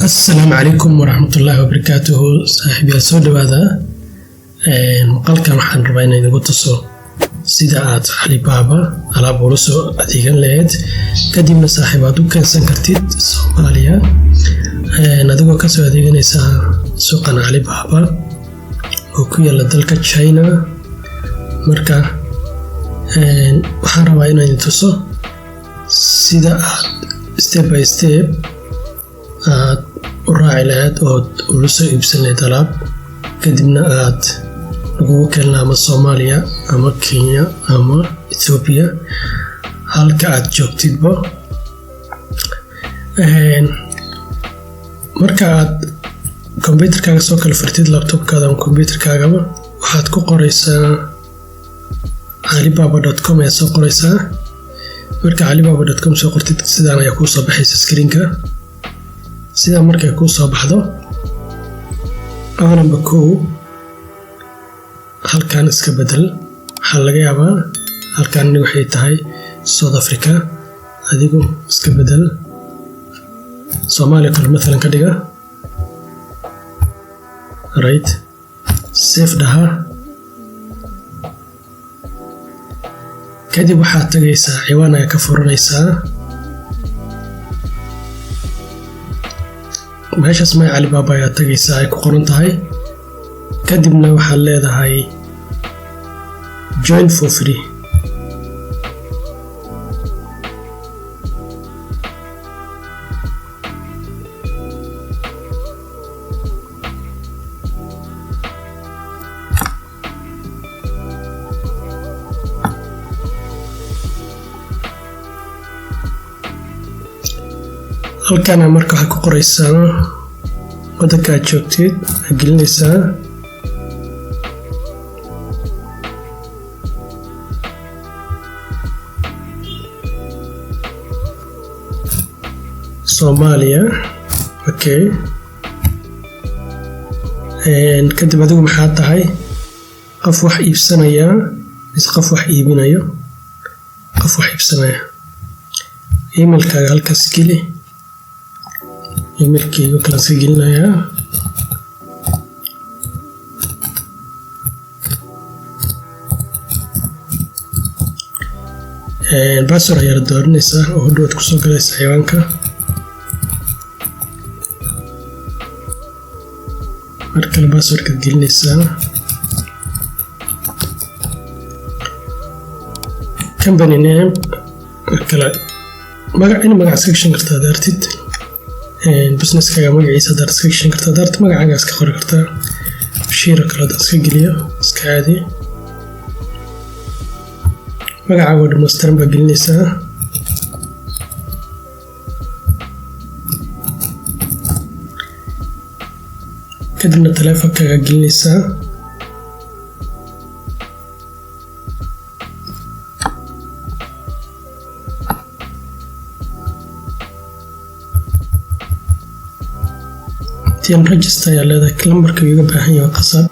Asalaamu calaykum waraxmatullaahi wabarakaatuhu. Saaxiibyaal, soo dhawaada. Muuqaalkan waxaan rabaa inaan idigu tuso sida aad Alibaba alaab ula soo adeegan lahayd, kadibna, saaxiib, aad u keensan kartid Soomaaliya adigoo kasoo adeeganaysa suuqan Alibaba oo ku yaala dalka China. Marka waxaan rabaa inaan idin tuso sida aad step by step aad u raaci lahayd ood ula soo iibsan lahayd alaab, kadibna aad lagugu keenla ama Soomaaliya ama Kenya ama Ethiopia, halka aad joogtidba. Marka aad kombyuterkaaga soo kala furtid, laptopkaada ama kombyuterkaagaba, waxaad ku qoreysaa alibaba.com ayaad soo qoreysaa. Marka alibaba.com soo qortid, sidaan ayaa kuu soo baxaysa screenka. Sidaa markay kuu soo baxdo, number kow, halkan iska bedel. Waxaa laga yaabaa halkan waxay tahay South Africa, adigu iska bedel, Soomaaliya kale mathalan ka dhiga. Right, save dhaha. Kadib waxaad tagaysaa ciwaan ayaa ka furanaysaa meeshaas, My Alibaba ayaa tagaysaa ay ku qoran tahay. Kadibna waxaad leedahay join for free. Halkana marka waxaad ku qoraysaa waddanka aad joogtid, aad gelinaysaa. Soomaaliya, okay. Kadib adigu maxaa tahay? Qof wax iibsanaya mise qof wax iibinayo? Qof wax iibsanaya. Emailkaaga halkaas geli. Emailkayga kalaan iska gelinayaa. Password ayaad dooranaysaa oo hadhowaad kusoo galaysa ciwaanka. Mar kale passwordkaad gelinaysaa. Company name, mar kale magac, in magac iska gashan kartaa daartid, businesskaaga magaciisa hadaad iska gashan kartaa daartid, magacaaga iska qori kartaa. Bashiiro kale hadaan iska geliyo, iska caadi. Magacaaga oo dhammaystiran baa gelinaysaa. Kadibna taleefonkaaga gelinaysaa. Then register ayaa leedahay. Lambarka iga baahan yahay qasab.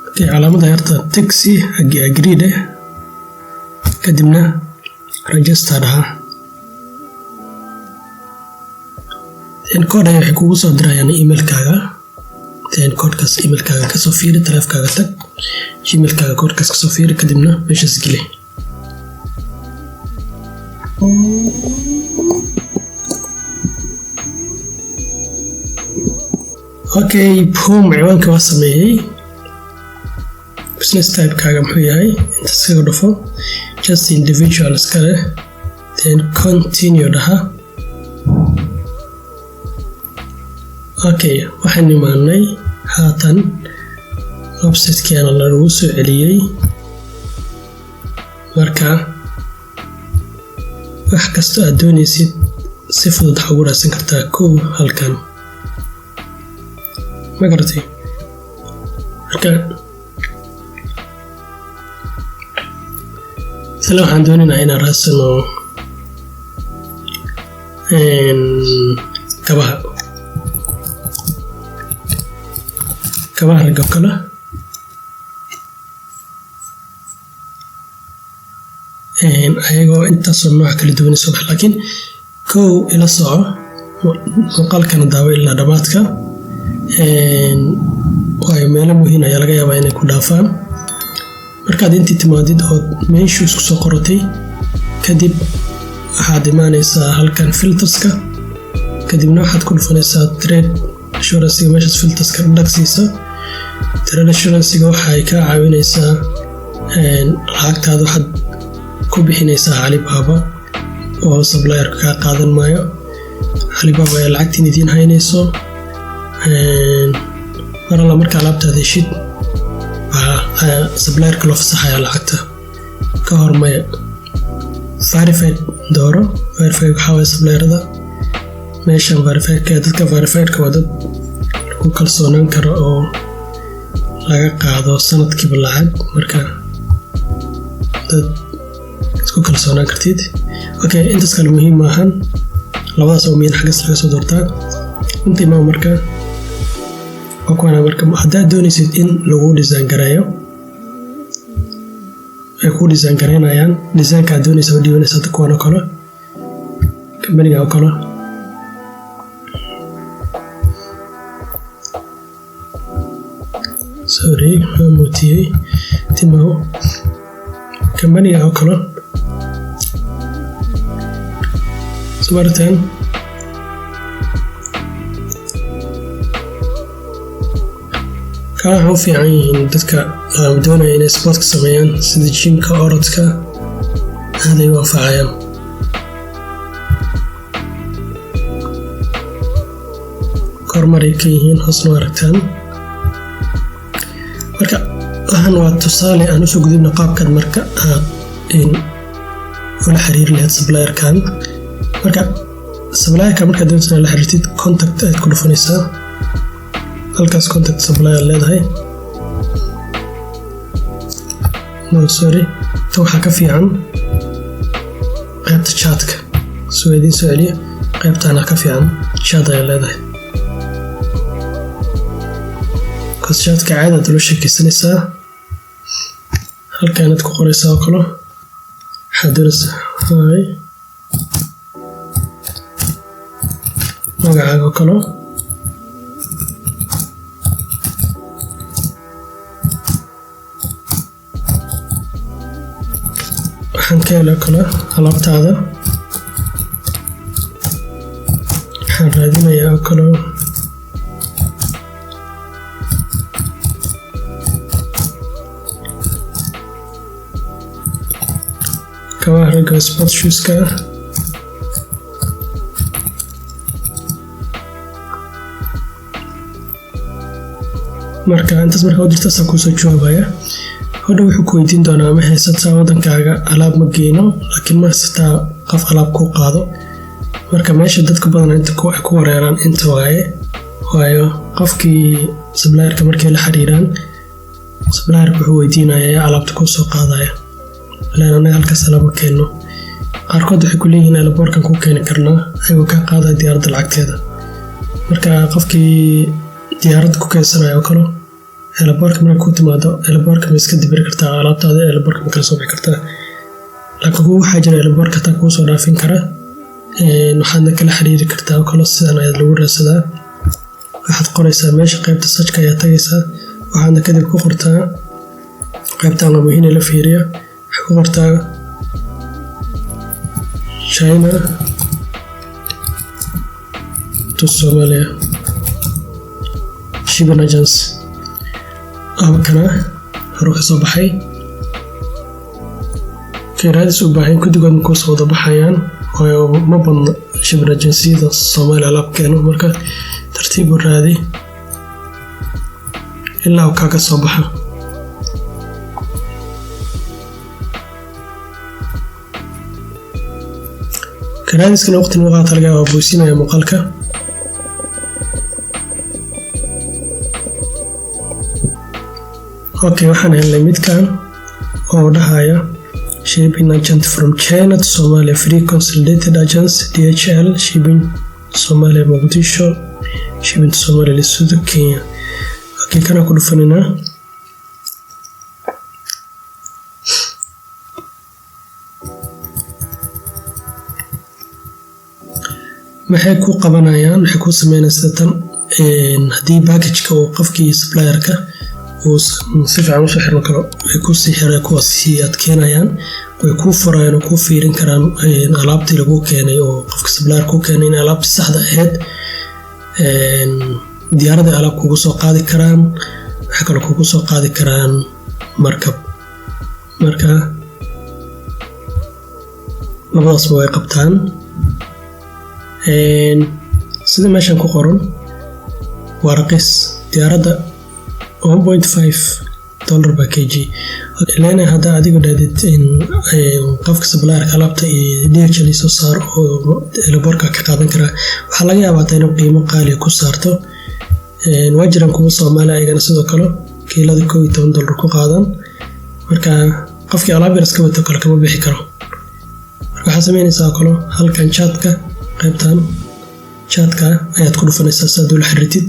Okay, calaamada yarta taxi agree dheh, kadibna register dhaha. Then code ayaa waxay kugu soo dirayaan emailkaaga. Then codekaas emailkaaga kasoo fiiri, taleefkaaga tag, gmailkaaga codekaas kasoo fiiri, kadibna meeshaas geli. Okay, boom, ciwaanka waa sameeyey. Business typekaaga muxuu yahay? Inta iskaga dhufo, just individual iska leh. Then continue dhaha. Okay, waxaan imaanay haatan websitekeena lagu soo celiyey. Marka wax kasta aad doonaysid si fudud waxaa ugu raadsan kartaa kow halkan, ma garatay? Marka isla waxaan doonaynaa inaan raadsano kabaha, kabaha ragga oo kale. Ayagoo intaasoo nooc kala duwan soo baxa, laakiin Kow, ila soco muuqaalkana, daawo ilaa dhammaadka, waayo meelo muhiim ayaa laga yaabaa inay ku dhaafaan. Markaad intii timaadid ood meeshuu isku soo qoratay, kadib waxaad imaanaysaa halkan filterska, kadibna waxaad ku dhufanaysaa trade assurancega. Meeshaas filterska dhagsiisa. Trade assurancega waxay kaa caawinaysaa lacagtaada waxaad ku bixinaysaa Alibaba oo supplierka kaa qaadan maayo. Alibaba ayaa lacagtiin idiin haynayso. Mar alla marka alaabtaada heshid baa supplierka loo fasaxaya lacagta, ka hor maya. Verified dooro. Verified waxaa waye supplierada meeshan verifiedka. Dadka verifiedka waa dad lagu kalsoonaan karo oo laga qaado sanadkiiba lacag, marka dad isku kalsoonaan kartid. Okay, intaas kale muhiim maahan, labadaas oo muhiim. Xaggas laga soo doortaa inta imaam. Marka waa kuwana. Marka haddaad doonaysid in lagu design gareeyo, ay ku design gareynayaan designka aad doonaysa oo dhiibanaysa. Hadda kuwan oo kale, kambaniga oo kale, sorry, waa muutiyey timow, kambaniga oo kale soo kala waxay u fiican yihiin dadka doonaya inay sportka sameeyaan, sida gymka, orodka, aaday u anfacayaan. Kormaray ka yihiin, hoosna aragtaan. Marka waxaan waa tusaale. Aan usoo gudubna qaabkan marka aad ula xiriiri lahayd supplierkan. Marka supplierka markaad doonaysa inaad la xiriirtid, contact ayaad ku dhufanaysaa halkaas. Contact supplier leedahay. No, sorry, ta waxaa ka fiican qaybta chatka. Soo idiin soo celiya, qaybtaana ka fiican. Chat ayaa leedahay because chatka caadaad ula sheekeysanaysaa. Halkaanaad ku qoraysaa oo kale waxaad doonaysaa, hi, magacaaga oo kale. Waxaan ka heloo kale alaabtaada, waxaan raadinayaa oo kale kabaha ragga sport shoeska ah. Marka intaas markaa u dirta, asaa kuusoo jawaabaya. Hodha wuxuu ku weydiin doonaa, ma haysataa wadankaaga alaab? Ma geyno, laakiin ma haysataa qof alaab kuu qaado? Marka meesha dadka badan inta ay ku wareeraan inta waaye, waayo qofkii supplierka markay la xiriiraan, supplierka wuxuu weydiinaya yaa alaabta kuu soo qaadaya, ilaan annaga halkaas alaab ma keenno. Qaarkood waxay ku leeyihiin airportkan kuu keeni karnaa, ayagoo kaa qaadaya diyaaradda lacagteeda. Marka qofkii diyaaradda ku keensanaya oo kale, airportka markay ku timaado, airportka ma iska dibiri kartaa alaabtaada? Airportka ma kala soo bixi kartaa? Laakiin kuwa waxaa jira airportka hataa kuu soo dhaafin kara, waxaadna kala xiriiri kartaa oo kale. Sidan ayaad lagu raadsadaa. Waxaad qoraysaa meesha qaybta searchka ayaa tagaysaa, waxaadna kadib ku qortaa qaybtan waa muhiim in la fiiriyo. Waxaad ku qortaa China to Somalia shipping agency. Kana horu ka soo baxay kayraadis u baahan. Guddigood ma kusoo wada baxayaan, waayo ma badna shipping agenciyada Soomaaliya alaab keeno. Marka tartiib u raadi ilaa uu kaaga soo baxa. Karaadiskana waqti muuqaata laga yaabaa, buusinaya muuqaalka. Okay, waxaan helnay midkan oo dhahaya shipping agent from China to Somalia, free consolidated agents, DHL shipping Somalia Mogadishu, shipping to Somalia Lesotho, Kenya. Okay, kana ku dhufaninaa. Maxay ku qabanayaan? Waxay ku sameynayaan sida tan: haddii packageka uu qofkii supplierka uu si fiican usoo xirmo karo, way kusii xira, kuwa sii adkeynayaan, way kuu furayaan oo kuu fiirin karaan alaabtii lagu keenay oo qofka supplier kuu keenay in alaabtii saxda ahayd. Diyaaraday alaab kugu soo qaadi karaan, waxay kaloo kugu soo qaadi karaan markab. Marka labadaasba way qabtaan. Sida meeshan ku qoran, waa raqiis diyaaradda, $1.5 per kg. Leena haddaa adigu dhahdid in qofka supplierka alaabta iyo DHL soo saar oo airportka ka qaadan karaa, waxaa laga yaabaa taa inuu qiimo qaaliya ku saarto. Waa jiraan kuwa Soomaali ayagana sidoo kale kiilada $11 ku qaadan. Marka qofkii alaab yar iska wato kale kama bixi karo. Marka waxaa sameynaysaa oo kale, halkan chatka, qaybtan chatka ayaad ku dhufanaysaa si aad ula xiriirtid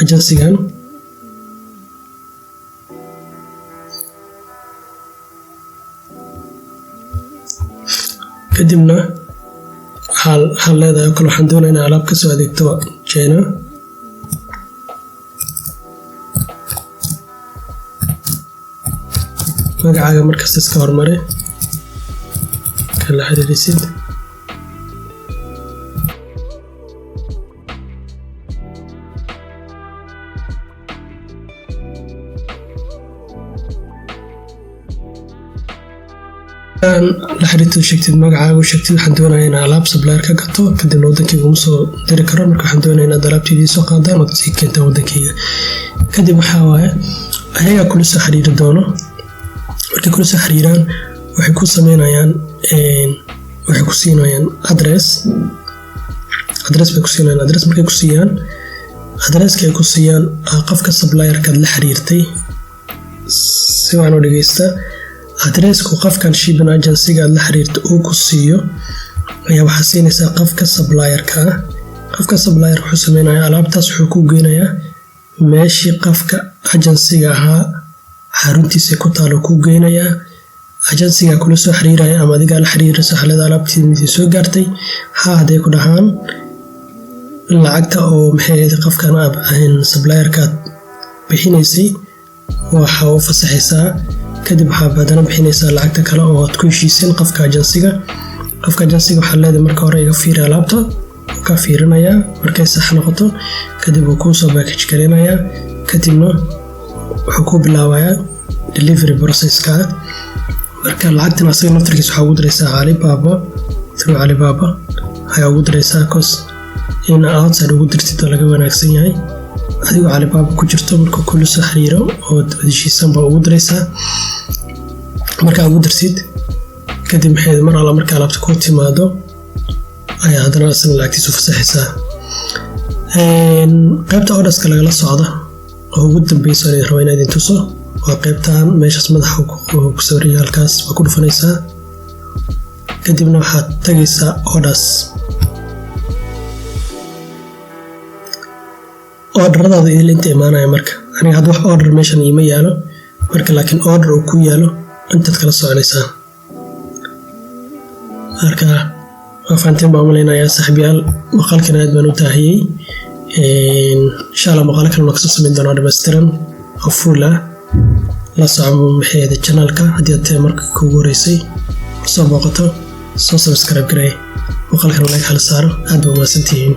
agencygan. Kadibna waxaa leedahay oo kale, waxaan doonaya inaan alaab kasoo adeegto China. Magacaaga markasta iska hormari kala xiriirisid. La xiriirto, sheegtid magacaaga, u sheegtid waxaan doonaya inaan alaab supplier ka gato, kadibna wadankayga uma soo diri karo, marka waxaan doonaya inaad alaabteydii soo qaadaan ood sii keentaan wadankayga. Kadib waxaa waaye ayagaa kula soo xiriiri doono. Markay kula soo xiriiraan, waxay ku sameynayaan, waxay ku siinayaan address. Address bay ku siinayaan. Address markay ku siiyaan, addresska ay ku siiyaan qofka supplierkaad la xiriirtay, si wacan u dhegeysta, addressku qofkan shipping agencyga aad la xiriirta uu ku siiyo ayaa waxaa siinaysaa qofka supplierka ah. Qofka supplier wuxuu sameynayaa, alaabtaas wuxuu ku geynayaa meeshii qofka agencyga ahaa xaruntiisa ku taalo ku geynayaa. Agencyga kula soo xiriiraya ama adigaa la xiriiraysa xalada, alaabtii midii soo gaartay ha hadday ku dhahaan, lacagta oo maxay ahayd qofkan supplierkaad bixinaysay waxa u fasaxaysaa. Kadib waxaa badana bixinaysaa lacagta kale oo aad ku heshiiseen qofka agencyga. Qofka agencyga waxaa leedahay, marka hore iga fiiri alaabta. Wuu ka fiirinayaa. Markay sax noqoto kadib wuu kuusoo package gareynayaa, kadibna wuxuu ku bilaabayaa delivery processka. Marka lacagtan asaga naftarkiisa waxaa ugu diraysaa Alibaba, through Alibaba ayaa ugu diraysaa, cause in outside ugu dirtid oo laga wanaagsan yahay. Adigoo Alibaba ku jirto, markuu kula soo xiriiro oo heshiisan baa ugu diraysaa. Markaa ugu dirtid kadib, maxay mar alla marka alaabta ku timaado ayaa haddana isna lacagtiisu fasaxaysaa. Qaybta orderska lagala socda oo ugu dambeysa oo rabo inaad idin tuso waa qaybtan meeshaas madaxa ku sawiraya. Halkaas waa ku dhufanaysaa, kadibna waxaad tagaysaa orders. Orderadaada idil inta imaanaya. Marka aniga hadda wax order meeshan iima yaalo marka, laakiin order uu ku yaalo intaad kala soconaysaa. Marka waa fahanteen baan umalaynayaa, saaxiibyaal. Maqaalkan aad baan u taahiyey. Insha Allah maqaalo kalena kasoo samayn doonaa dhammaystiran oo full ah. La soco maxay ahayd channelka. Haddii aad tahay marka kugu horeysay soo booqato, soo subscribe garay, muuqaalkan like hala saaro. Aad baa umahadsantihiin.